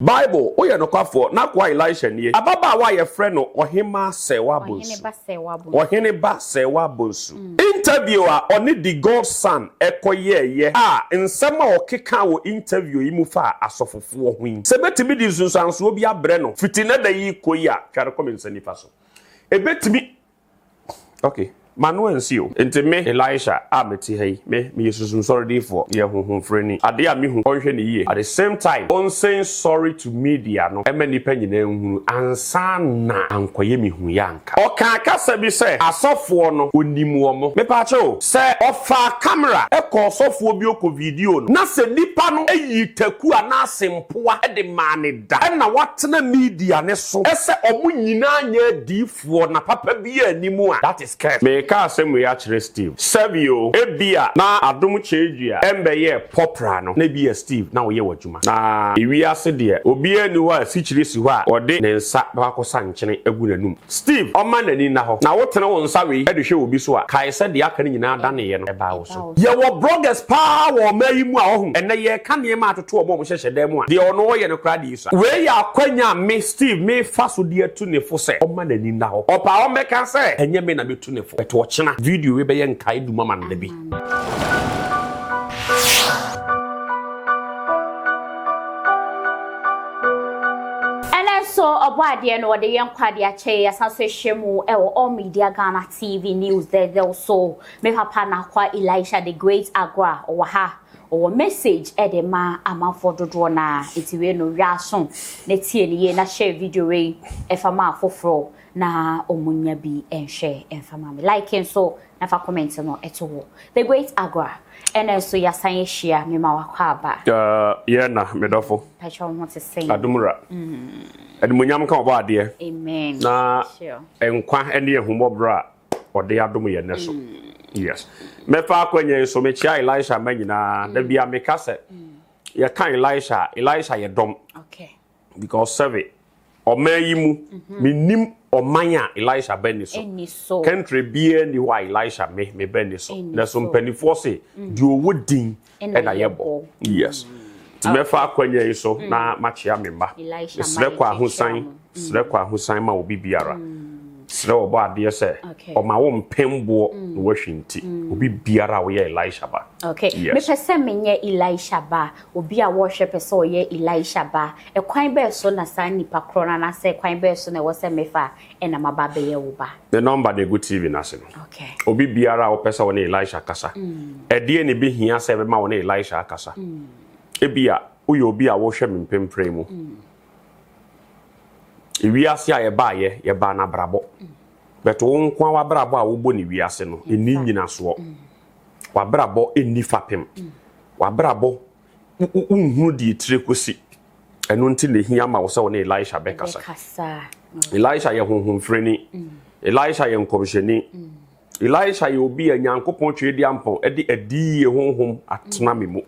Bible, Woyɛ nokwafoɔ, n'akoa Elisha nie. Ababaawa a yɛfrɛ no Ɔhemmaa Sɛɛwa Bonsu. Ɔhene ba Sɛɛwa Bonsu. Interview a ɔne The Godson kɔyɛeɛ a nsɛm a ɔkekaa wɔ interview yi mu faa asɔfofoɔ ho yi, sɛ ɛbɛtumi de nsunsuansoɔ bi abrɛ no fiti nnɛ da yi rekɔ yi a, twa no kɔ me nsa nifa so. Ɛbɛtumi. Ok, m'ano ansi o. Enti me, Elisha, a mete ha yi, me, meyɛ sunsumsɔre diyifoɔ, meyɛ honhomfrani. Adeɛ a mehu, ɔnhwɛ no yie. At the same time, ɔnsay sorry to media no ma nnipa nyinaa nhunu ansa na ankɔyɛ me huiɛ anka. Ɔkaa kasa bi sɛ, asɔfoɔ no, ɔnim wɔn. Mepaakyɛw o, sɛ ɔfaa camera kɔɔ sɔfoɔ bi ɔkɔ video no, na sɛ nipa no yii taku anaa sempoa de maa no da, ɛna watena media no so sɛ wɔn nyinaa nyɛ adiyifoɔ, foɔ na papa biaa nni mu a that is curse. Mereka asɛm wei akyerɛ Steve. Sɛbi o, ebia na Adom Kyerɛdua ɛmbɛyɛɛ pɔpra no, na ebia Steve na woyɛ w'adwuma. Na ewiase deɛ, obiaa nni hɔ a asikyire si hɔ a ɔde ne nsa bɛkɔ akɔsa nkyene agu n'anum. Steve, ɔmma n'ani nna hɔ. Na wotene wo nsa wei de hwɛ obi so a, kae sɛ deɛ aka no nyinaa daneeɛ no, ɛbaa wo so. Yɛwɔ bloggers paa wɔ ɔman yi mu a ɔho, ɛnnɛ yɛreka nneɛma atoto wɔn a wɔhyehyɛ dan mu a, deɛ ɔno ɔyɛ no koraa deɛ esua. Wei yɛ akwanya a me, Steve, mefa so de atu ne fo sɛ ɔmma n'ani nna hɔ. Ɔpɛ a ɔmmɛka sɛ ɛnyɛ me na metu ne fo, but ɔkyena video wei bɛyɛ nkaedum ama no da bi. Ɛnɛ nso ɔbɔ adeɛ no ɔde yɛn nkwa de akyɛ yɛ yɛasan so ahyia mu ɛwɔ All Media Ghana TV News dɛdɛw so. Me papa Nakwa Elisha the Great Agora ɔwɔ ha ɔwɔ message ɛde ma amanfoɔ dodoɔ naa nti wei no wia aso na tie ne yie na share video wei ɛfa ma afoforɔ na ɔmo nya bi nhwɛ ɛmfa ma me like nso na fa comment no ɛto hɔ The Great Agora ɛna nso yasan ahyia me ma wakɔ aba. Yɛ na me dɔfo. Pakyɛ wo ho te sɛn? Adomura. Animuonyam nka ɔbɔ adeɛ. Amen. Na nkwa ne ahummɔborɔ a ɔde adom yɛn nnɛ so. Yes. Mɛfa akwanya yi so mekyia Elisha mma nyinaa. Da bia meka sɛ yɛka Elisha a, Elisha yɛ dɔm. Okay. Because sɛbe ɔman yi mu menim ɔman a Elisha ba ni so. Country biara ni hɔ a Elisha me me ba ni so. Na so mpanimfoɔ se deɛ ɔwɔ din ɛna yɛbɔ. Yes. Nti mɛfa akwanya yi so na makyea me mma. Mesrɛ kɔ ahosan, srɛ kɔ ahosan ma obi biara. Srɛ ɔbɔ adeɛ sɛ ɔma wo mpem boɔ na wahwi nti. Obi biara a woyɛ Elisha ba. Okay. Yes. Mepɛ sɛ menyɛ Elisha ba. Obi a wɔhwɛ pɛ sɛ ɔyɛ Elisha ba. Ɛkwan bɛɛ so na saa nipa korɔ no anaasɛ kwan bɛɛ so na ɛwɔ sɛ mefa ɛna maba abɛyɛ wo ba? Ne nɔmba na ɛgu TV no ase no. Okay. Obi biara a wopɛ sɛ wo ne Elisha kasa. Ɛdeɛn na ɛbɛhia sɛ ɛbɛma wo ne Elisha akasa? Ebia woyɛ obi a wohwɛ me mpempren mu. Ewiase a yɛbaeɛ, yɛbaa no abrabɔ. But wo nko ara w'abrabɔ a wobɔ ne wiase no, ɛnni nnyinasoɔ. W'abrabɔ nni fapem. W'abrabɔ, wonhunu deɛ etire kɔsi. Ɛno nti na ehia ma wo sɛ wo ne Elisha bɛkasa. Elisha yɛ honhomfrani. Elisha yɛ nkɔmhyɛni. Elisha yɛ obi a Nyankopɔn Tweediampɔn de adiyie honhom atena me mu.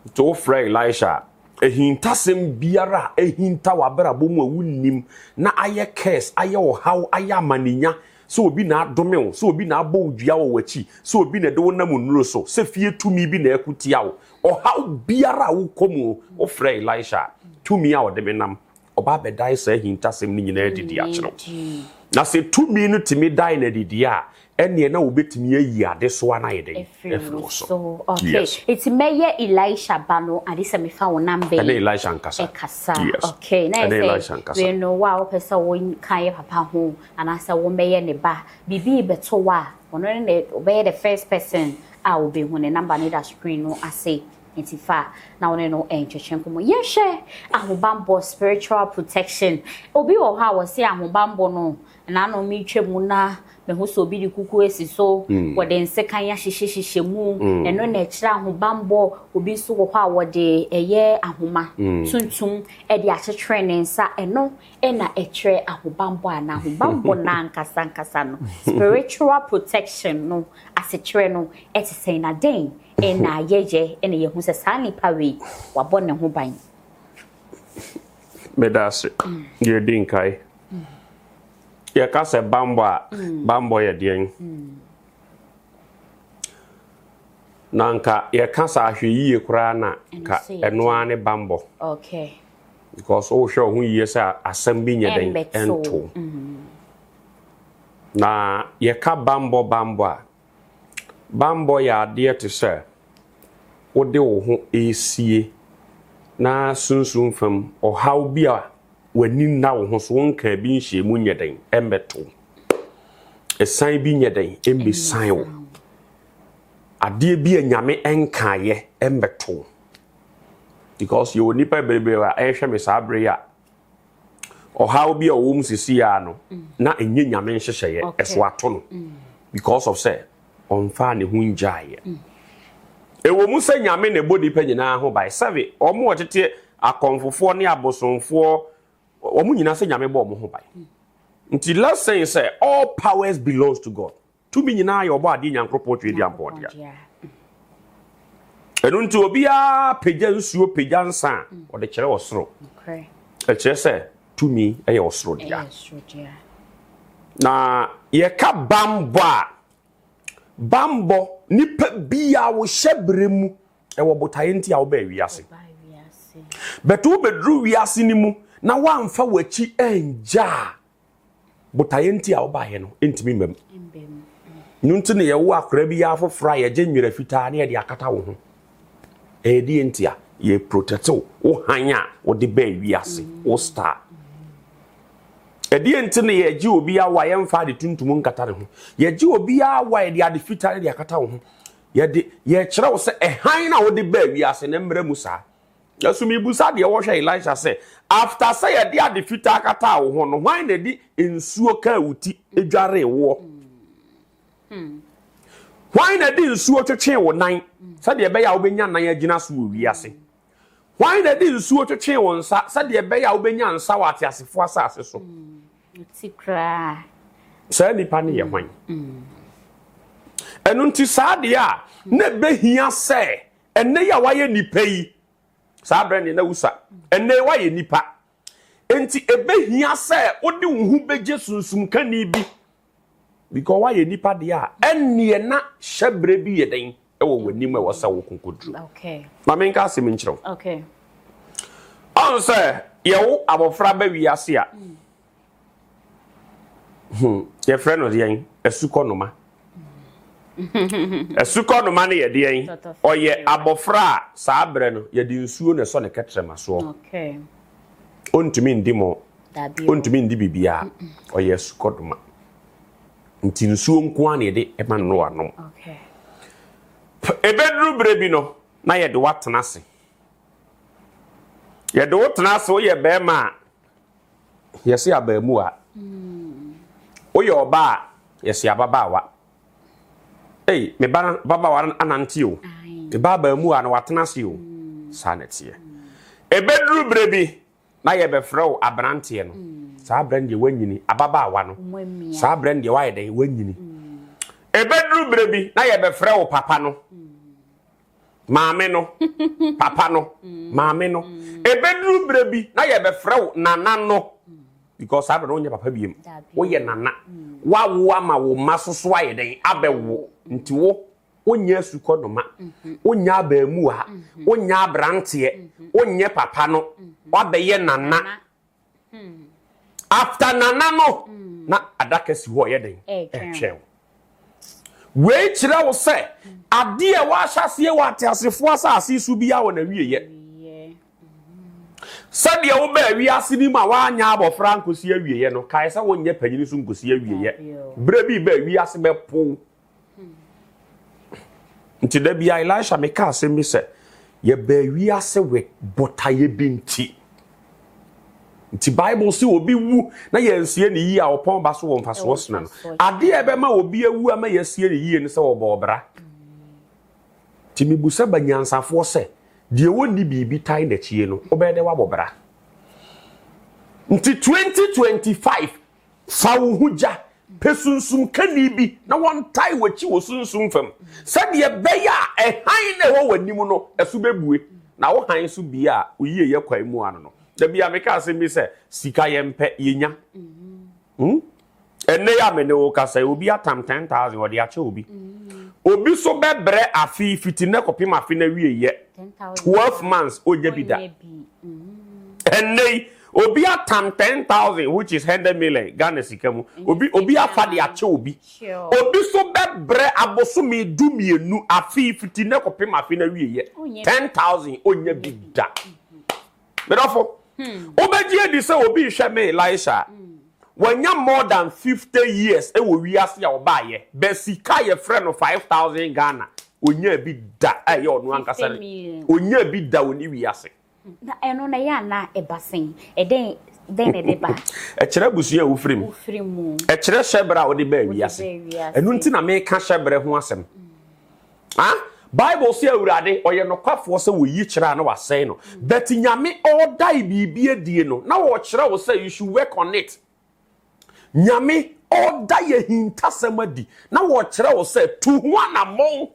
Nti wofrɛ Elisha a, ahintasɛm biara a ahinta w'abrabɔ mu a wonnim na ayɛ curse, ayɛ ɔhaw, ayɛ amanenya, sɛ obi na adome wo, sɛ obi na abɔ wo dua wɔ w'akyi, sɛ obi na ɛde wo nam nnuro so, sɛ fie tumi bi na ɛko tia wo, ɔhaw biara a wokɔ mu, wofrɛ Elisha a, tumi a ɔde me nam, ɔba abɛdae saa ahintasɛm no nyinaa adi de akyerɛ wo. Na sɛ tumi no tumi dae no adi deɛ a, ɛnneɛ na wobɛtumi ayi adesoa no ayɛ dɛn? Afiri wo so. Okay. Yes. Eti mɛyɛ Elisha ba no ade sɛ mefa wo namba yi. Ɛne Elisha nkasa. Ɛkasa. Yes. Okay. Na Ɛne ɛsɛ Elisha nkasa. wei no wo a wopɛ sɛ woka yɛ papa ho anaasɛ womɛyɛ ne ba biribi rebɛto wo a ɔno ne ne ɔbɛyɛ the first person a wobɛhu ne namba no da screen no ase. Nti fa na wo ne no ntwetwe nkɔmmɔ. Yɛnhwɛ ahobammɔ, spiritual protection. Obi wɔ hɔ a wɔse ahobammɔ no, nanom metwa mu na mehu sɛ obi de kuku asi so, wɔde nsekan ahyehyɛhyehyɛ mu, ɛno na ɛkyerɛ ahobammɔ. Obi nso wɔ hɔ a wɔde ɛyɛ ahoma tuntum de akyekyere ne nsa, ɛno na ɛkyerɛ ahobammɔ anaa ahobammɔ no ankasa ankasa no, spiritual protection no asekyerɛ no ɛte sɛn na dɛn na yɛyɛ na yɛhu sɛ saa nipa wei wabɔ ne ho ban. Meda ase. Deɛ ɛdi nkae. Yɛka sɛ bammɔ a, bammɔ yɛ deɛn? Na nka yɛka sɛ ahwɛyie koraa na nka ɛno ara ne bammɔ. Okay. Because wohwɛ wo ho yie sɛ asɛm bi nyɛ dɛn ɛnto. Na yɛka bambɔ bambɔ a, bambɔ yɛ adeɛ te sɛ wode wo ho resie na sunsum fam ɔhaw bi a w'ani nna wo ho so wonkaa bi nhyɛɛ mu nyɛ dɛn ɛmmɛto wo. Ɛsan bi nyɛ dɛn ɛmmɛsan wo. Adeɛ bi a Nyame nkaeɛ ɛmmɛto wo. Because yɛwɔ nnipa bebree a ɛrehwɛ me saa bere yi a ɔhaw bi a ɔwɔ mu sisi a no na ɛnyɛ Nyame nhyehyɛeɛ ɛso ato no because of sɛ ɔmfaa ne ho ngyaeɛ. Ɛwɔ mu sɛ Nyame na ɛbɔ nnipa nyinaa ho ban sɛbe wɔn a wɔtete akɔmfofoɔ ne abosomfoɔ wɔn nyinaa sɛ Nyame bɔ wɔn ho ban. Nti let's say sɛ all powers belongs to God. Tumi nyinaa yɛ Ɔbɔadeɛ Nyankoropɔn Tweaduampɔn dea. Ɛno nti obiara pagya nsuo pagya nsa a ɔde kyerɛ ɔsoro. Ɛkyerɛ sɛ tumi yɛ ɔsoro dea. Na yɛka bambɔ a, bambɔ nipa biara wo hyɛbrɛ mu ɛwɔ botaeɛ nti a wobaa wiase. Bɛto wobɛduru wiase no mu na woamfa w'akyi angya a, botaeɛ nti a wobaeɛ no ntumi mma mu. No nti na yɛwo akwadaa bi yɛ afoforɔ a yɛgye nwera fitaa na yɛde akata wo ho. Ɛyɛ deɛ nti a yɛ protect wo wo han a wode baa wiase wo star. Ɛdeɛ nti na yɛgye obi awo a yɛmfa ade tuntum nkata ne ho. Yɛgye obi awo a yɛde ade fitaa de akata wo ho. Yɛde yɛkyerɛ wo sɛ ɛhan na wode baa wiase na mmerɛ mu saa. Nanso mebisa deɛ wɔhwɛ Elisha sɛ, After sɛ yɛde ade fitaa kataa wo ho no, hwan na ɛde nsuo kaa wo ti dwaree woɔ? Hwan na ɛde nsuo twetwee wo nan sɛdeɛ ɛbɛyɛ a wobɛnya nan agyina so wɔ wiase? Hwan na ɛde nsuo twetwee wo nsa sɛdeɛ ɛbɛyɛ a wobɛnya nsa wɔ ateasefoɔ asase so? Saa nipa no yɛ hwan? Ɛno nti saa deɛ a na ɛbɛhia sɛ Ɛnnɛ yi a woayɛ nipa yi, saa berɛ no na wusa. Ɛnnɛ yi woayɛ nipa. Enti ɛbɛhia sɛ wode wo ho bɛgye sunsumkani bi. Because woayɛ nipa deɛ a, ɛnneɛ na hyɛberɛ bi yɛ dɛn ɛwɔ w'anim ɛwɔ sɛ wo kokoduru. Okay. Ma menka asɛm nkyerɛ wo. Okay. Ɔn sɛ yɛwo abɔfra ba wiase a, Hmm, yɛfrɛ no deɛn? Asukɔnoma. Asukɔnoma no yɛ deɛn? Ɔyɛ abɔfra a saa berɛ no yɛde nsuo na ɛsɔ ne kɛtrɛma soɔ. Ɔntumi ndi mo, ɔntumi ndi biribiara. Ɔyɛ asukɔnoma. Nti nsuo nko ara na yɛde ma no anom. Ɛbɛduru berɛ bi no na yɛde wo atena ase. Yɛde wo tena ase woyɛ bɛrima a Yɛse abaamua. Woyɛ ɔbaa a, yɛse ababaawa. Ei, me ba ababaawa no anante o. Me ba abaamua no watena ase o. Saa na ɛteɛ. Ɛbɛduru berɛ bi na yɛbɛfrɛ wo aberanteɛ no. Saa berɛ no deɛ woanyini. Ababaawa no. Saa berɛ no deɛ woayɛ dɛn? Woanyini. Ɛbɛduru berɛ bi na yɛbɛfrɛ wo papa no. Maame no, papa no, maame no. Ebeduru berɛ bi na yɛbɛfrɛ wo nana no because saa berɛ no wonyɛ papa biem. Woyɛ nana. Woawo ama wo mma so so ayɛ dɛn abɛwo. Nti wo wonyɛ asukɔnoma, wonyɛ abaamuwa, wonyɛ aberanteɛ, wonyɛ papa no, woabɛyɛ nana. After nana no na adaka si hɔ ɔyɛ den ɛtwɛn wo. Wei kyerɛ wo sɛ adeɛ a wɔahyɛ aseɛ wɔ ateasefoɔ asase so biara wɔ n'awieɛ. Sɛdeɛ wobaa wiase no mu a woanyɛ abɔfra nkɔsi awieɛ no, kae sɛ wonyɛ panyini so nkɔsi awieɛ. Berɛ bi baa wiase bɛpow. Nti da bia Elisha meka asɛm bi sɛ yɛbaa wiase with botaeɛ bi nti. Nti Bible sɛ obi wu na yɛnsie ne yie a ɔpɔn ba so wɔ mfasoɔ sena no. Adeɛ a ɛbɛma obi awu ama yɛasie ne yie ne sɛ ɔbɔ ɔbra. Nti mebusa ba nyansafoɔ sɛ deɛ wɔnni biribi tae n'akyie no wobɛyɛ dɛ wabɔ bra. Nti 2025 Fa wo ho gya. Pɛ sunsumkani bi na wɔntae w'akyi wɔ sunsum fam, sɛdeɛ ɛbɛyɛ a ɛhan na ɛwɔ w'anim no ɛso bɛbue, na wo hann so bue a, wo yieyɛ kwan mu ano no. Da bi a meka asɛm bi sɛ, sika yɛmpɛ, yɛnya. Hmm? Ɛnnɛ yi a me ne wo kasa yi, obi atam 10,000 ɔde akyɛ obi. Obi so bɛbrɛ afe fiti nnɛ kɔpem afe no awieyɛ, 12 months, ɔnnya bi da. Ɛnnɛ yi, obi atam 10,000 which is 100 million Ghana sika mu. Obi obi afa de akyɛ obi. Obi so bɛbrɛ abosome 12 afe fiti nnɛ kɔpem afe no awieɛ. 10,000 ɔnnya bi da. Medɔfo, wobɛgye adi sɛ obi rehwɛ me Elisha a, wanya more than 50 years wɔ wiase a ɔbaeɛ, but sika a yɛfrɛ no 5,000 Ghana, ɔnyaa bi da a ɛyɛ ɔno ankasa ne, ɔnyaa bi da wɔ ne wiase. Na ɛno na ɛyɛ a na ɛba sɛn? Ɛdɛn dɛn na ɛde ba? Ɛkyerɛ abusua a wofiri mu. Wofiri mu. Ɛkyerɛ hyɛbrɛ a wode baa wiase. Ɛno nti na meka hyɛbrɛ ho asɛm. Ah, Bible sɛ Awurade ɔyɛ nokwafoɔ sɛ wɔyi kyerɛ a na wasɛe no. But Nyame ɔdae biribi adie no, na ɔkyerɛ wo sɛ you should work on it. Nyame ɔda yɛ hintasɛm adi, na ɔkyerɛ wo sɛ tu ho anammɔn.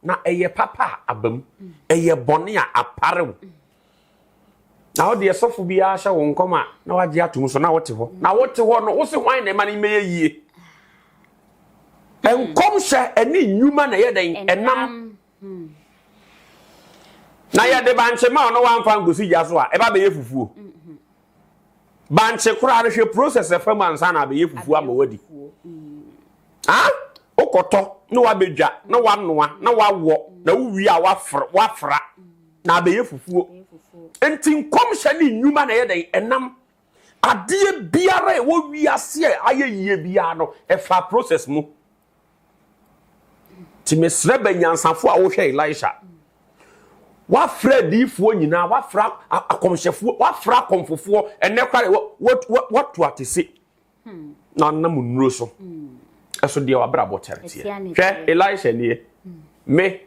Na ɛyɛ papa a aba mu, ɛyɛ bɔne a apare wo. Na wo deɛ sɔfo biara hyɛ wo nkɔm a na wagye atom so na wote hɔ. Na wote hɔ no, wo se hwan na ɛma no mmɛyɛ yie? Nkɔmhyɛ ɛne nnwuma na ɛyɛ dɛn? Ɛnam. Na yɛde bankye ma ɔno wamfa nkosi gya so a, ɛba bɛyɛ fufuo. Bankye koraa no hwɛ process ɛfa mu ansa na abɛyɛ fufuo ama wadi. Ah, wokɔtɔ na wabɛdwa na wanoa na wawɔ na wowie a wafra wafra na abɛyɛ fufuo. Nti nkɔmhyɛ ne nnwuma na ɛyɛ dɛn ɛnam. Adeɛ biara a ɛwɔ wiase a ayɛ yie biara no ɛfa process mu. Nti mesrɛ bɛ nyansafo a wohwɛ Elisha. Wafrɛ adiyifoɔ nyinaa, wafrɛ akɔmhyɛfoɔ, wafrɛ akɔmfofoɔ, ɛnɛ koraa wɔatu atese na ɔnam nnuro so. Ɛso deɛ wabrabɔ kyɛreteɛ. Hwɛ Elisha nie. Me,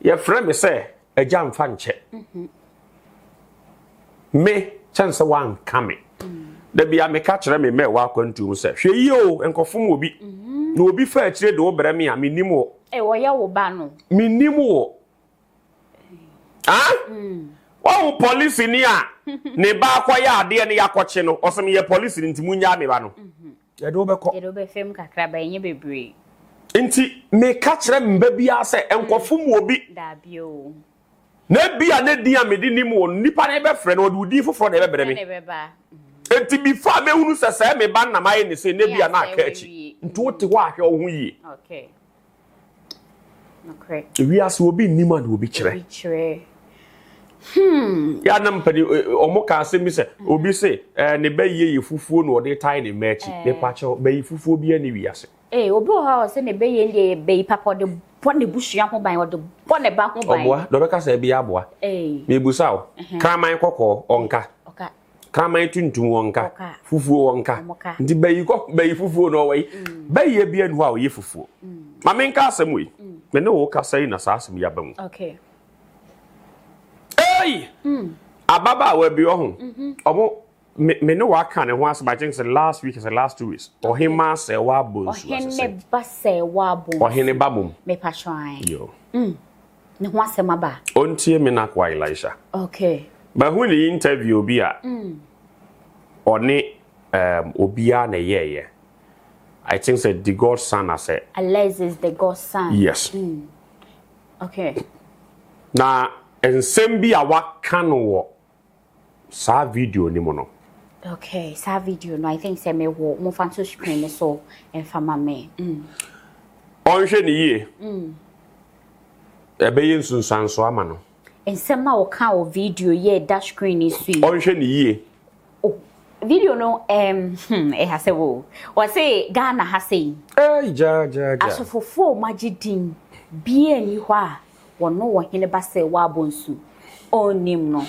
yɛfrɛ me sɛ agya mfa nkyɛ. Me, kyɛn sɛ woanka me. Da bia meka kyerɛ me mma ɛwɔ akwantuo mu sɛ, hwɛ yie o, nkɔfom obi. Na obi fa akyire de wo brɛ me a, mennim wo. Ɛ, wɔyɛ wo ba no. Mennim wo. Ah? Wahu polisini a ne ba akɔyɛ adeɛ ne yɛakɔkye no, ɔsɛ meyɛ polisini nti munnyaa me ba no. Yɛde wo bɛkɔ. Yɛde wo bɛfam kakra ba, ɛnyɛ bebree. Nti meka kyerɛ me mma biara sɛ, nkɔfom obi. Daabi o. Na ebia ne din a mede nim wo no, nnipa no bɛfrɛ no, wɔde wo din foforɔ na ɛbɛbrɛ me. Enti before a mɛhunu sɛ sɛɛ me ba no na mayɛ ne sei, na ebia na aka akyi. Nti wote hɔ a hwɛ wo ho yie. Ewiase obi nnim a na obi kyerɛ. Hmm. Yɛ na mpani wɔn ka asɛm bi sɛ obi se ɛɛ ne bɛ yie yɛ fufuo na ɔde tae ne mma akyi. Mepa kyɛw bɛyi fufuo bi ɛne wiase. Ee, obi wɔ hɔ a ɔsɛ ne bɛ yɛ deɛ yɛ bɛyi papa ɔde bɔ ne busua ho ban ɔde bɔ ne ba ho ban. Ɔboa deɛ ɔbɛka sɛ ebi aboa. Ee. Mebusa wo kraman kɔkɔɔ ɔnka. Ɔka. Kraman tuntum ɔnka. Ɔka. Fufuo ɔnka. Ɔmo Nti bɛyi kɔ bɛyi fufuo no ɔwɔ yi. Bɛyi ebi ɛnu hɔ a ɔyɛ fufuo. Ma menka asɛm wei. Me ne wo kasa yi na saa asɛm yi aba mu. Okay. Ei! Ababaawa bi ɔho. Ɔmo me me ne waka ne ho asɛm I think sɛ last week sɛ last 2 weeks. Ɔhemaa sɛ wabɔ nsu asese. Ɔhene ba sɛ wabɔ nsu. Ɔhene ba mom. Mepa kyɛw. Yo. Ne ho asɛm aba. Ɔntie me n'akoa Elisha. Okay. Mahu ne interview bi a ɔne obiara na ɛyɛɛyɛ. I think sɛ the Godson asɛ. Alexis the Godson. Yes. Okay. Na nsɛm bi a waka no wɔ saa video ni mu no. Okay, saa video no I think sɛ mewɔ momfa nto screen no so mfa ma me. Ɔnhwɛ ne yie. Ɛbɛyɛ nsunsuanso ama no. Nsɛm a ɔka wɔ video yɛ da screen ni so yi. Ɔnhwɛ ne yie. Oh, video no ɛha sɛ wo. Wɔse Ghana ha sei. Ei, gya gya gya. Asɔfofoɔ a wɔagye din biara nni hɔ a wɔno ɔhene ba sɛ wabɔ nsu. Ɔnnim no.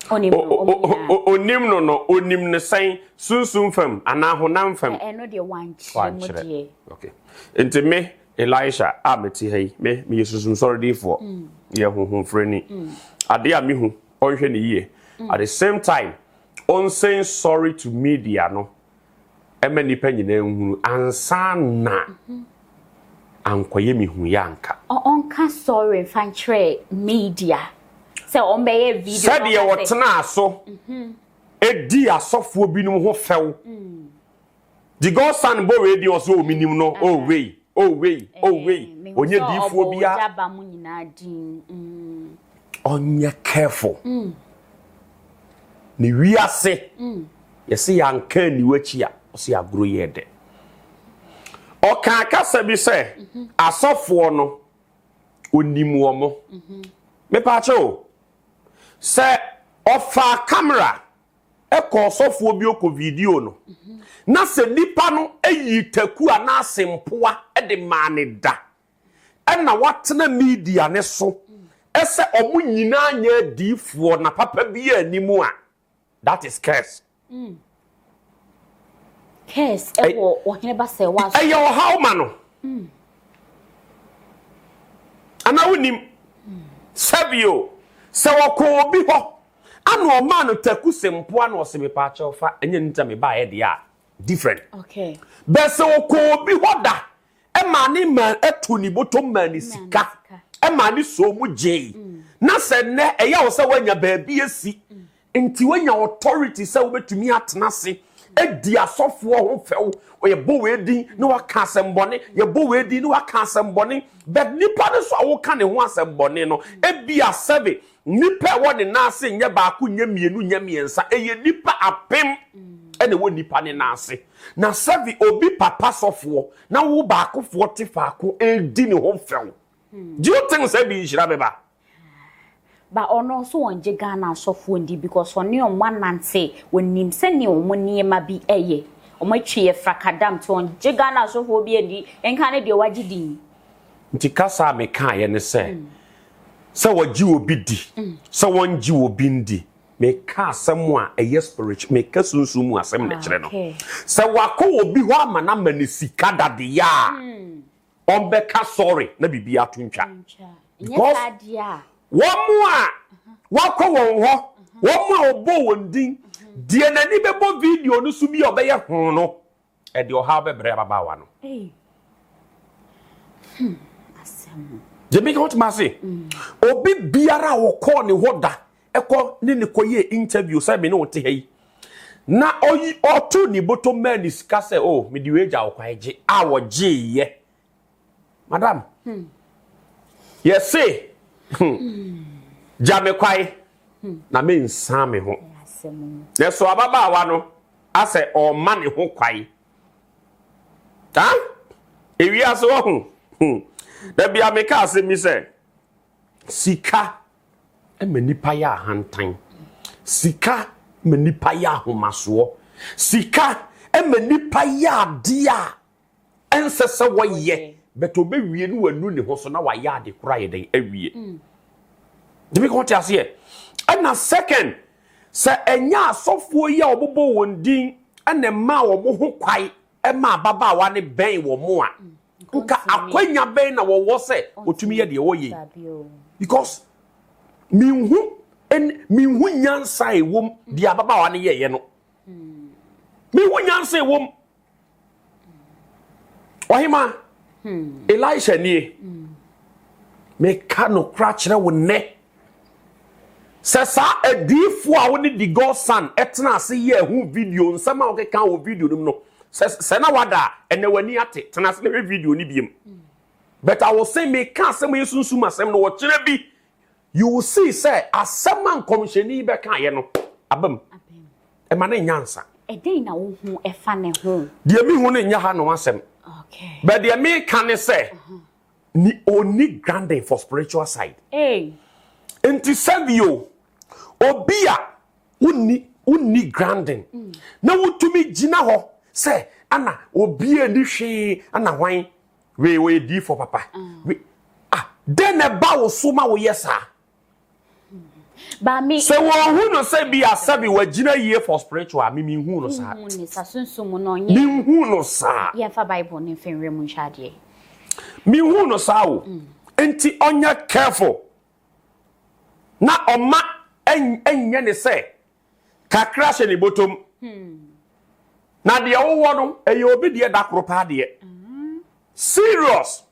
Ɔnnim no. Ɔmo nyinaa. Ɔnnim no no, ɔnim no sɛn? Sunsum fam anaa honam fam? Ɛno deɛ wankyerɛ mu deɛ. Okay. Nti me, Elisha a mete ha yi, me, meyɛ sunsum sɔredifoɔ. Meyɛ honhomfrani. Adeɛ a mehu, ɔnhwɛ ne yie. At the same time, ɔnsɛn sorry to media no ɛma nipa nyinaa nhunu ansa na ankɔyɛ me hu yɛ anka. Ɔnka sorry mfa nkyerɛ media sɛ ɔmbɛyɛ video. Sɛdeɛ wɔtenaa so edi asɔfoɔ binom ho fɛw. The Godson bɔ wei din ɔsɛ o minim no o wei o wei o wei onye diifoɔ bia. Ɔnyɛ careful. Ne wiase, yɛse yɛanka aniwa akyi a, ɔse agorɔ yɛ dɛ. Ɔkaa kasa bi sɛ, asɔfoɔ no, onim wɔn. Mepaakyɛ o, sɛ ɔfaa camera ɛkɔ ɔsɔfoɔ bi ɔkɔ video no, na sɛ nipa no ayi taku anaa sempoa de maa ne da, ɛna watena media ne so ɛsɛ ɔmo nyinaa nyɛ adiifoɔ na papa bi anim a, that is curse. Curse ɛwɔ ɔhene ba sɛ wa so. Ɛyɛ ɔhaw ma no. Anaa wonim sɛbio sɛ wɔkɔ obi hɔ ana ɔmaa no taku sempoa na ɔse mepaakyɛw fa ɛnyɛ ne nta mebaeɛ deɛ a, different. Bɛ sɛ ɔkɔ obi hɔ da ɛma ne ma ɛto ne bɔtɔ ma ne sika ɛma ne so mu gyee, na sɛ nnɛ ɛyɛ wo sɛ woanya baabi asi nti woanya authority sɛ wobɛtumi atena ase adi asɔfoɔ ho fɛw, yɛbɔ wei din na waka asɛmbɔne, yɛbɔ wei din na waka asɛmbɔne, but nipa no so a woka ne ho asɛmbɔne no, ebia sɛbe nipa a ɛwɔ ne nan ase nyɛ baako, nyɛ mmienu, nyɛ mmiɛnsa, ɛyɛ nipa apem ɛna ɛwɔ nipa ne nan ase. Na sɛbe obi papa sɔfoɔ na wo baakofoɔ te faako edi ne ho fɛw, do you think sɛ bi nhyira bɛba? Ba ɔno nso wɔngye Ghana asɔfoɔ ndi because ɔne ɔmo anante, wɔnim sɛnea ɔmo nneɛma bi ɛyɛ, ɔmo atwi yɛ frakadam, nti ɔngye Ghana asɔfoɔ bi andi nka ne deɛ wagye din. Nti kasa a mekaeɛ ne sɛ wɔgye obi di, sɛ wɔngye obi ndi, meka asɛm a ɛyɛ spiritual, meka sunsum mu asɛm na kyerɛ no sɛ wakɔ obi hɔ ama no ama ne sika dadeɛ a, ɔmbɛka sorry na biribi ato ntwa. Because nyɛ saa deɛ a, wɔn mu a wakɔ wɔn hɔ, wɔn mu a ɔbɔ wɔn din deɛ n'ani bɛbɔ video no so bi a ɔbɛyɛ ho no, ɛde ɔhaw bɛbrɛ ababaawa no. Ei. Asɛm. Gyemi ka wotumi ase, obi biara a wɔkɔɔ ne hɔ da ɛkɔ ne kɔyɛ interview sɛ me ne wo te ha yi na ɔyi ɔto ne bɔtɔ mmaa ne sika sɛ, "O, mede wei gya wo kwan gye," a wɔgyeeyɛ, madam, yɛse gya me kwae na mensan me ho. Asɛm. Na so ababaawa no asɛ ɔma ne ho kwae ha ewiase wɔ ho. Dabi a meka asɛm bi sɛ sika ma nipa yɛ ahantan, sika ma nipa yɛ ahomasoɔ, sika ma nipa yɛ adeɛ a ɛnsɛ sɛ wɔyɛ, bɛtɛ ɔbɛwie no wanu ne ho so na wayɛ ade kora yɛ dɛn awie. Gyemi ka wɔte aseɛ. Ɛna second, sɛ ɛnyɛ asɔfoɔ yi a wɔbobɔ wɔn din ɛna mmaa wɔn ho kwae ɛma ababaawa ne bɛn wɔn mo a, nka akwanya bɛn na wɔwɔ sɛ wɔtumi yɛ deɛ wɔyɛ yi? Dabi o. Because minhu ɛn minhu nyansa a ɛwɔ mu deɛ ababaawa no yɛyɛ no, minhu nyansa a ɛwɔ mu. Ɔhema Elisha nie, meka nokora kyerɛ wo nnɛ sɛ saa adiifoɔ a wone the Godson ɛtena ase yɛ ho video, nsɛm a wɔkeka wɔ video no mu no, sɛ na wada a, ɛnɛ w'ani ate, tena ase na hwɛ video no biem. But I will say, meka asɛm a yɛ sunsum asɛm no, wɔkyerɛ bi, you will see sɛ asɛm a nkɔmhyɛni bɛkaeɛ no abam. Ɛma ne nyansa. Ɛdɛn na wohu ɛfa ne ho? Deɛ mehu no nyɛ ha no asɛm. But deɛ meka ne sɛ ni oni grounding for spiritual side. Hey. Nti sɛbio obi a wonni grounding na wotumi gyina hɔ sɛ ana obi ani hwee ana hwan wei wɔyɛ diifo papa wei ah, dɛn na ɛba wo so ma woyɛ saa? Ba me Sɛ wɔn no sɛ bi asɛbi wɔagyina yie for spiritual, mi hu no saa. Hu ne sa sunsum no ɔnyɛ. Mi hu no saa. Yɛmfa Bible ne mfa nwura mu nhwɛ adeɛ. Mi hu no saa o. Nti ɔnyɛ careful na ɔma ɛnyɛ ne sɛ kakra hyɛ ne bɔtɔm na deɛ wowɔ no ɛyɛ obi deɛ da koro paa deɛ serious.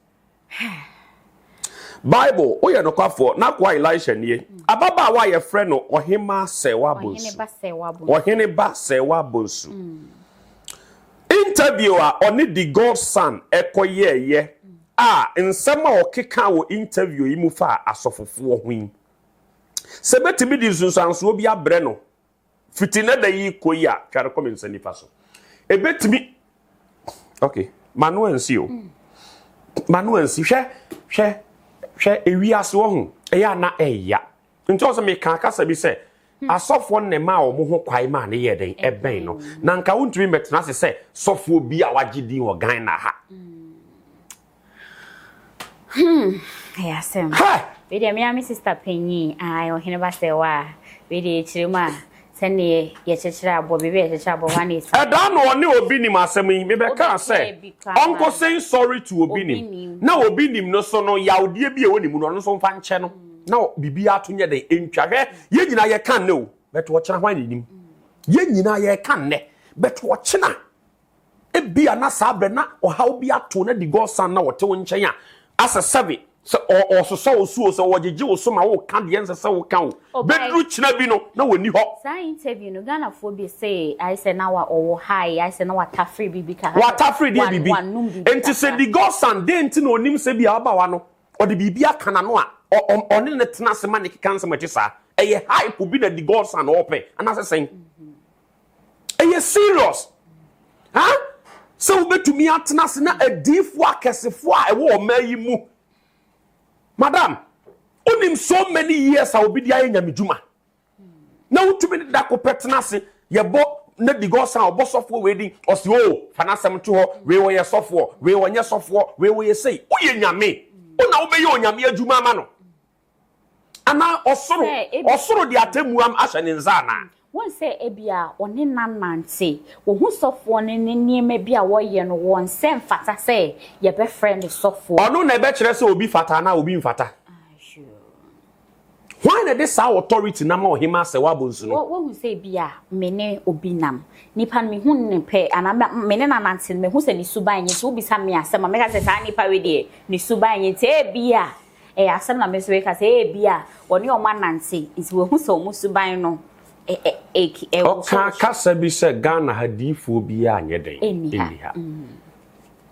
Bible woyɛ nokwafoɔ na akoa Elisha nie. Ababaawa a yɛfrɛ no Ɔhema Sɛwa Ɔhene Bonsu. Ba Sɛwa Bonsu. Ɔhene Ba Sɛwa Bonsu, interview a ɔne the Godson ɛkɔyɛɛyɛ a, nsɛm a ɔkeka wɔ interview yi mu fa asɔfofoɔ ho yi, sɛ bɛtumi de nsunsuansoɔ bi abrɛ no. Fiti nnɛ da yi kɔ yi a, tware kɔ me nsa nifa so. Ebetumi okay, mano ansi o. Mano ansi. Hwɛ, hwɛ, hwɛ ewiase wɔ ho. Ɛyɛ ana ɛya. Nti ɔsɛ meka kasa bi sɛ asɔfoɔ no na ɛmaa wɔn ho kwae maa ne yɛɛ dɛn ɛbɛn no. Na nka wontumi mmɛtena ase sɛ sɔfoɔ bi a wagye din wɔ Ghana ha. Ɛyɛ asɛm. Wei deɛ me a me sister panyin, ae, ɔhene ba sɛ wa. Wei deɛ yɛkyerɛ mu a, sɛneɛ yɛkyekyere aboɔ, baabi a yɛkyekyere aboɔ hɔ a na ɛsi. Ɛda na ɔne Obi Nim asɛm yi, mebɛkaa sɛ ɔnkɔ say sorry to Obi Nim, na Obi Nim no so no, yawdeɛ bi a ɛwɔ ne mu no, ɔno nso mfa nkyɛ no, na biribiara to nyɛ dɛn, ɛntwa. Hwɛ, yɛn nyinaa yɛka nnɛ o, but ɔkyena hwan na ɛnim? Yɛn nyinaa yɛka nnɛ, but ɔkyena Ebia na saa berɛ na ɔhaw bi ato na di Godson na ɔte wo nkyɛn a, asɛ sɛbe sɛ ɔresosɔ wo so o, sɛ ɔregyegye wo so ma woreka deɛ ɛnsɛ sɛ woka o, bɛduru kyena bi no na ɔnni hɔ. Saa interview no Ghanafoɔ bi se ayɛ sɛ na ɔwɔ high, ayɛ sɛ na watafere biribi kakra, Watafere deɛ biribi. wanom biribi Nti sɛ kakra. di Godson, deɛn nti na ɔnim sɛ ebia ababaawa no ɔde biribi aka n'ano a ɔne no tena ase ma no keka nsɛm a ɛte saa? Ɛyɛ hype bi na di Godson ɔrepɛ anaasɛ sɛn? Ɛyɛ serious. Ha? Sɛ wobɛtumi atena ase na adiifoɔ akɛsefoɔ a ɛwɔ ɔman yi mu. Madam, wonim so many years a obi de ayɛ nyamedwuma. Na wotumi de da ko pɛ tena ase yɛbɔ na di gɔsa a ɔbɔ sɔfoɔ wei din ɔsi o oh, fa n'asɛm to hɔ wei wɔyɛ sɔfoɔ wei wɔnyɛ sɔfoɔ wei wɔyɛ sei woyɛ nyame wo na wobɛyɛ onyame adwuma ama no Anaa ɔsoro, ɔsoro de atemmuo ahyɛ ne nsa anaa? Wohu sɛ ebia ɔne no anante, wahu sɔfoɔ no ne nneɛma bi a wɔyɛ no, wɔn sɛ mfata sɛ yɛbɛfrɛ no sɔfoɔ. Ɔno na ɛbɛkyerɛ sɛ obi fata anaa obi mfata. Hwan na ɛde saa authority no ama ɔhemaa sɛ wabɔ nsu no? Wohu sɛ ebia me ne obi nam, nipa no mehu no pɛ anaa me ne no anante no, mehu sɛ ne suban nyɛ nti wobisa me asɛm a, mɛka sɛ saa nipa wei deɛ ne suban nyɛ nti ebia Ɛyɛ asɛm na me nso reka sɛ ebia wɔne wɔn anante nti wɔahu sɛ wɔn suban no ɛwosowoso. Ɔkaa kasa bi sɛ Ghana ha diifoɔ biara nyɛ dɛn? Ɛnni ha.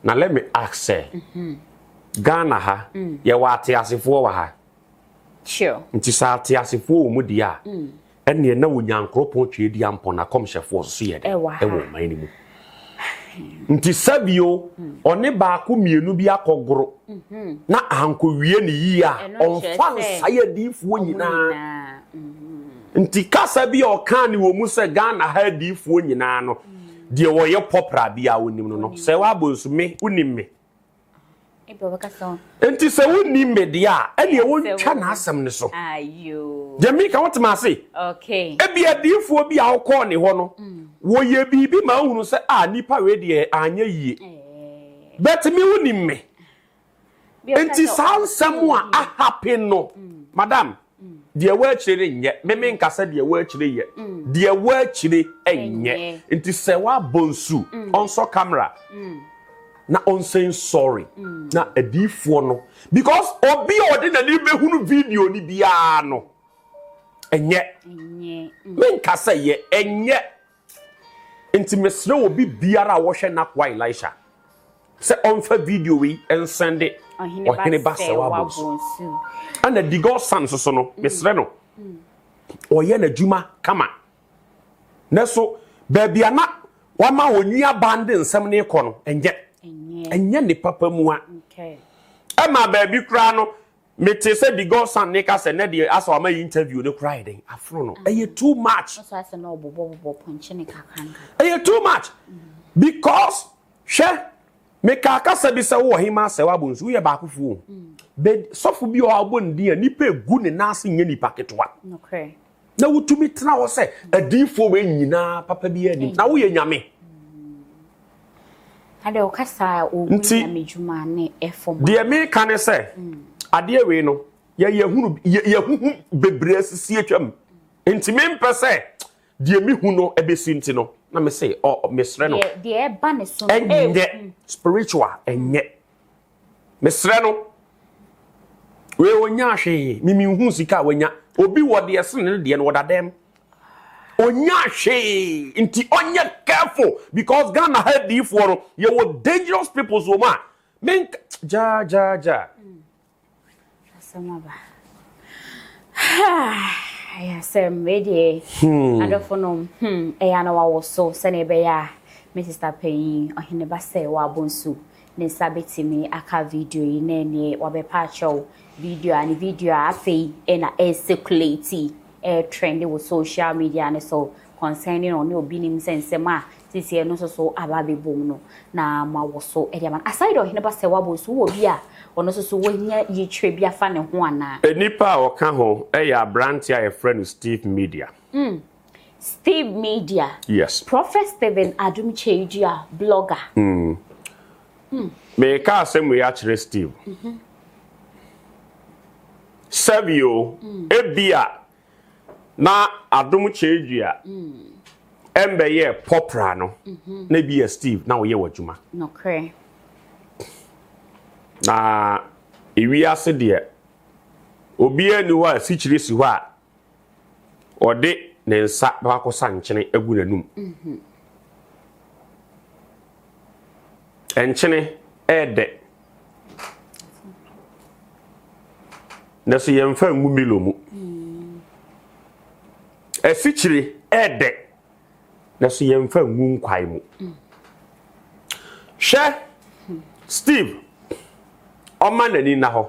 Na let me ask sɛ, Ghana ha yɛwɔ ateasefoɔ wɔ ha? Sure. Nti sɛ ateasefoɔ wɔ mu deɛ a, Ɛnneɛ na Onyankoropɔn Tweaduampɔn akɔmhyɛfoɔ nso yɛ dɛn? Ɛwɔ ha. Ɛwɔ ɔman no mu. Nti sɛbio ɔne baako mmienu bi akɔgoro na ankɔwie ne yie a, Ɛno nkyerɛ ɔmfa sɛ nsae adiyifoɔ ɔmo nyinaa. nyinaa. Nti kasa bi a ɔkaa ne wɔ mu sɛ Ghana ha adiyifoɔ nyinaa no, deɛ wɔyɛ pɔpra biara ɔnim no no, sɛ woabɔ nsu me, wonim me. Enti sɛ wonnim me deɛ a, ɛnneɛ wɔntwa n'asɛm no so. Deɛ meka wote me ase? Ebia adiyifoɔ bi a wokɔɔ ne hɔ no, wɔyɛ biribi ma wohunu sɛ a nipa wei deɛ anyɛ yie. But me wonim me. Enti saa nsɛm a ahappen no, madam, Deɛ ɛwɔ akyire no nyɛ. Me menka sɛ deɛ ɛwɔ akyire yɛ. Deɛ ɛwɔ akyire nyɛ. Nti sɛ wabɔ nsu, ɔnsɔ camera na ɔnsɛn sorry na adiifoɔ no because obi a ɔde n'ani bɛhunu video no biara no ɛnyɛ. Menka sɛ yɛ ɛnyɛ. Nti mesrɛ obi biara a wɔhwɛ n'akoa Elisha sɛ ɔmfa video wei nsɛnde ɔhene ba sɛ wabɔ nsu. Ɛna di God son nso so no, mesrɛ no, ɔyɛ n'adwuma kama. Nanso baabi a na wama onua baa no de nsɛm no rekɔ no, ɛnyɛ. Ɛnyɛ ne papa mu a. Ɛma baabi koraa no, Mete sɛ di God son ne ka sɛ nɛ deɛ asɛ wama yi interview no koraa yɛ dɛn afono no ɛyɛ too much. Ɛyɛ too much because hwɛ meka kasa bi sɛ wowɔ hema sɛ wabɔ nsu woyɛ baakofoɔ o bɛ sɔfo bi a ɔbɔ ne din a nipa egu ne nan ase nyɛ nipa ketewa na wotumi tena hɔ sɛ adiifoɔ wei nyinaa papa bi anim na woyɛ nyame. Nti, deɛ meka ne sɛ, adeɛ wei no, yɛyɛhunu yɛhuhu bebree asisi atwam. Nti mempɛ sɛ deɛ mehu no ɛbɛsi nti no, na mese ɔ mesrɛ no. Deɛ ɛba ne so no, ɛnyɛ spiritual, ɛnyɛ. Mesrɛ no, wei ɔnya hwee, mimi nhu sika a wanya. Obi wɔ deɛ sene ne deɛ no, ɔda dɛm. Ɔnya hwee, nti ɔnyɛ careful because Ghana ha adiifoɔ no, yɛwɔ dangerous people wɔ mu a, menka, gyaa gyaa gyaa. Asɛm aba. Ayɛ asɛm wei deɛ adɔfo nom ɛyɛ a na wawo so sɛnea ɛbɛyɛ a me sister panyin ɔhene ba sɛ wabɔ nsu ne nsa bɛtumi aka video yi na ɛneɛ wabɛpa akyɛw video a ne video a afei ɛna ɛcirculate ɛtrend wɔ social media ne so concerning ɔne obi nim sɛ nsɛm a sisi ɛno nso so aba abɛbom no na ma wɔ so ɛde ama no. Aside ɔhene ba sɛ wabɔ nsu, wɔ bi a ɔno nso so wɔnya yikyerɛ bi afa ne ho anaa? Nipa a ɔka ho yɛ aberante a yɛfrɛ no Steve Media. Steve Media? Yes. Prophet Stephen Adom Kyei-Duah, blogger. Meka asɛm wei akyerɛ Steve. Sɛbi o, ebia na Adom Kyei-Duah ɛmbɛyɛ pɔpra no, na ebi yɛ Steve na ɔyɛ w'adwuma. Nokorɛ. Na ewiase deɛ, obiara ni hɔ a sikyire si hɔ a ɔde ne nsa bɛkɔ akɔsa nkyene agu n'anum. Nkyene ɛɛdɛ. Na so yɛmfa ngu Milo mu. Asikyire ɛɛdɛ. Na so yɛmfa ngu nkwae mu. Hwɛ, Steve, ɔma n'ani nna hɔ.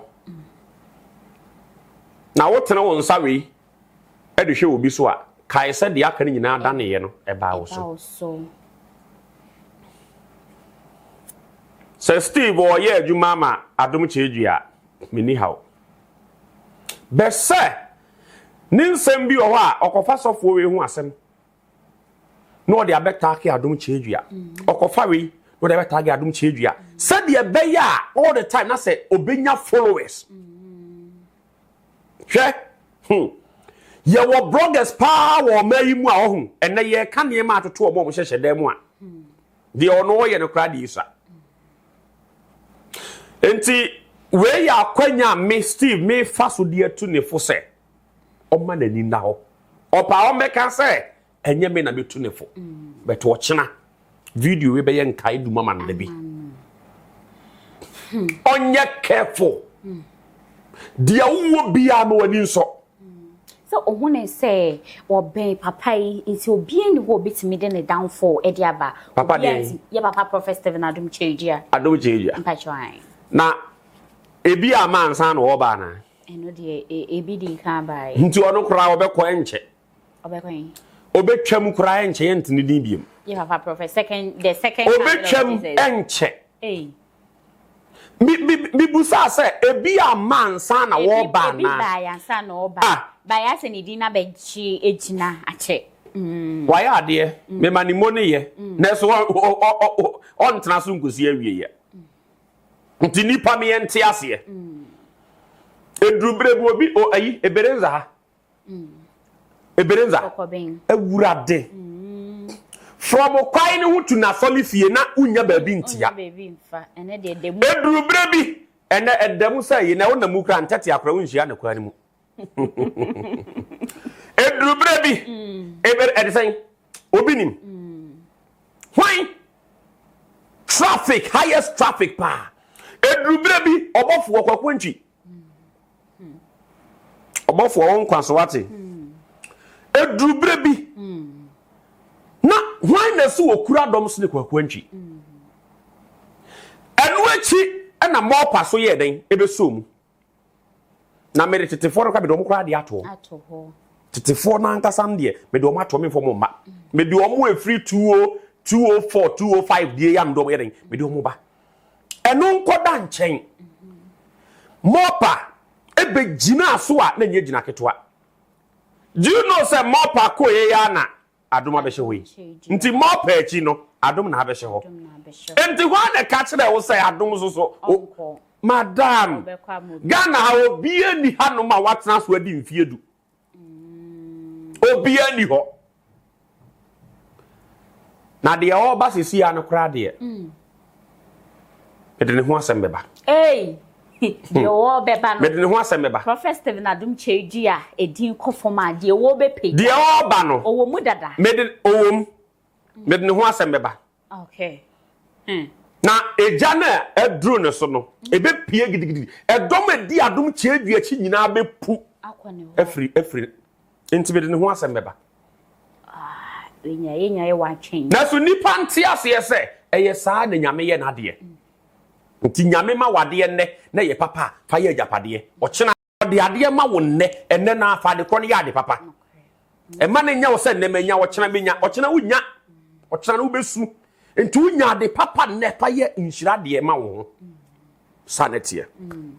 Na wotene wo nsa wei de hwɛ obi so a, kae sɛ deɛ aka no nyinaa daneeɛ no, ɛbaa wo so. Sɛ Steve ɔyɛ adwuma ama Adom Kyei-Duah a, menni haw. Bɛ sɛ ne nsɛm bi wɔ hɔ a, ɔkɔfa sɔfoɔ wei ho asɛm na ɔde abɛtaake Adom Kyei-Duah. Ɔkɔfa wei na ɔde abɛtaake Adom Kyei-Duah. Sɛdeɛ ɛbɛyɛ a all the time na sɛ ɔbɛnya followers. Hwɛ, Yɛwɔ bloggers paa wɔ ɔman yi mu a ɔho ɛnɛ yɛreka nneɛma atoto wɔn a wɔhyehyɛ dan mu a deɛ ɔno ɔyɛ no koraa deɛ esua. Nti wei yɛ akwanya a me Steve mefa so de atu ne fo sɛ ɔma n'ani nna hɔ. Ɔpa ɔmmɛka sɛ ɛnyɛ me na metu ne fo. But ɔkyena video wei bɛyɛ nkae dum ama no da bi. Ɔnyɛ careful. Deɛ wowɔ biara ma w'ani nsɔ. Sɛ ohun ne sɛ ɔbɛn papa yi nti obiara ni hɔ obetumi de ne downfall de aba. Papa deɛ. Yɛ papa Prophet Stephen Adom Kyei-Duah. Adom Kyei-Duah. Mpakyɛw. Na ebi ama ansa na ɔba anaa? Ɛno deɛ ebi di kan baeɛ. Nti ɔno koraa ɔbɛkɔ ɛnkyɛ. Ɔbɛkɔ yi. Ɔbɛtwam koraa ɛnkyɛ yɛnte ne din biom. Yɛ papa Prophet second the second. Ɔbɛtwam ɛnkyɛ. Hey. Mibusaa sɛ ebi ama ansa na wɔba anaa? Ebi baeɛ ansa na ɔba. Ah. Baeɛ asɛ ne din abɛgye egyina akyɛ. Wayɛ adeɛ. Mema ne mo ne yɛ. Nanso ɔntena so nkosi awieɛ. Nti nipa me yɛnte aseɛ. Eduru berɛ bi obi o ayi ebere nza ha. Ebere nza. Awurade. From kwan ne ho tu n'asɔre fie na wonya baabi ntia. Eduru berɛ bi ɛnɛ ɛda mu sɛ yi na wonam mu kura ntɛte akora wonhyia ne kwan no mu. Eduru berɛ bi ebere ɛde sɛn obi nim. Hwan? Traffic, highest traffic paa. Eduru berɛ bi ɔbɔfoɔ Kwaku Antwi. Ɔbɔfoɔ wo nkwa so wate. Eduru berɛ bi na hwan na ɛsɛ wɔkura dɔm sene Kwaku Antwi. Ɛno akyi ɛna mɔpa so yɛɛ dɛn ɛbɛsoo mu. Na mede tetefoɔ no koraa mede wɔn koraa de ato hɔ. Tetefoɔ no ankasa no deɛ mede wɔn ato memfa wɔn mma. Mede wɔn efiri 20 204 205 deɛ yɛ a mede wɔn yɛ dɛn mede wɔn ba. Ɛno nkɔda nkyɛn. Mɔpa ɛbɛgyinaa so a na nyɛ gyina ketewa. Do you know sɛ mɔpa kɔɛ yɛ na adom abɛhyɛ hɔ yi? Nti mɔpa akyi no adom na abɛhyɛ hɔ. Nti hɔ a na ɛka kyerɛ wo sɛ adom so so. Madam, Ghana ha obiara ni hanom a watena so adi mfie du. Obiara ni hɔ. Na deɛ ɔreba sisi ya no koraa deɛ, mede ne ho asɛm bɛba. Hey, deɛ ɔrebɛba no. Mede ne ho asɛm bɛba. Prophet Stephen Adom Kyei-Duah edin kɔ fam a deɛ ɔrebɛpagya. Deɛ ɔreba no. Ɔwɔ mu dada. Mede ɔwɔ mu. Mede ne ho asɛm bɛba. Okay. Na egya no a ɛduru ne so no, ɛbɛpue gidigidi. Ɛdɔm a ɛdi Adom Kyei-Duah akyi nyinaa bɛpu afiri afiri. Nti mede ne ho asɛm bɛba. Ah, yɛnya yɛ watwɛn. Nanso nnipa nte aseɛ sɛ ɛyɛ saa na Nyame yɛ n'adeɛ. Nti Nyame ma wadeɛ nnɛ na ɛyɛ papa a, fa yɛ agyapadeɛ. Ɔkyena ɔde adeɛ ma wo nnɛ, ɛnnɛ no ara fa ade korɔ no yɛ ade papa. Ɛma no nyɛ wo sɛ nnɛ manya, ɔkyena menya. Ɔkyena wonnya. Ɔkyena no wobɛsu. Nti wonya ade papa nnɛ fa yɛ nhyira deɛ ma wo ho. Saa na ɛteɛ.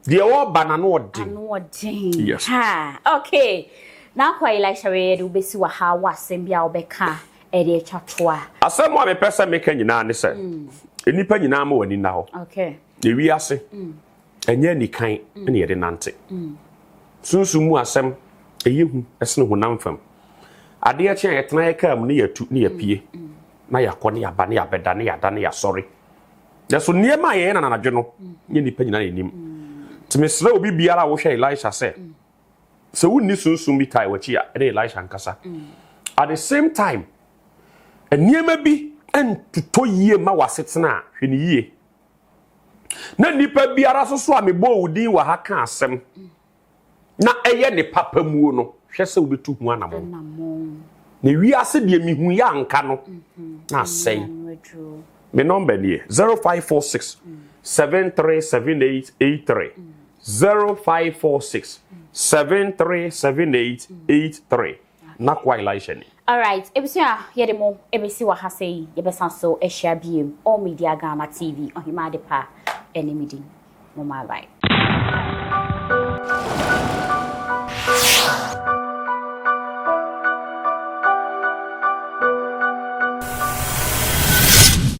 Deɛ ɔreba no ano ɔden. Ano ɔden. Yes. Ha, okay. Na akɔ Elisha wei yɛde wobɛsi wɔ ha wɔ asɛm bi a wobɛka ɛde atwa to a. Asɛm a mepɛ sɛ meka nyinaa ne sɛ nnipa nyinaa ma wɔn ani nna hɔ. Okay. Na wiase ɛnyɛ anikan na yɛde nante. Sunsum mu asɛm ɛyɛ hu ɛsene honam fam. Adeɛ kye a yɛtena yɛ kaa mu ne yɛatu ne yɛapue na yɛakɔ ne yɛaba ne yɛabɛda ne yɛada ne yɛasɔre. Nanso nneɛma a yɛyɛ no anadwo no, nyɛ nnipa nyinaa na ɛnim. Nti mesrɛ obi biara a wohwɛ Elisha sɛ, sɛ wonni sunsum bi tae w'akyi a, ɛne Elisha nkasa. At the same time, nneɛma bi ntotɔ yie ma w'asetena a, hwɛ no yie. Na nnipa biara nso so a mebɔɔ wo din wɔ ha ka asɛm na ɛyɛ ne papa muo no, hwɛ sɛ wobɛtu ho anamɔn. Na wiase deɛ mehu yɛ anka no na asɛe. Me nɔmba nie 0546 737883 0546 737883 Nakoa Elisha ni. Alright ebusua yɛde mo ebesi wɔ ha sɛ yi yɛbɛsan so ahyia biem All Media Ghana TV Ɔhemaa Adepa ɛne me din mo bye bye.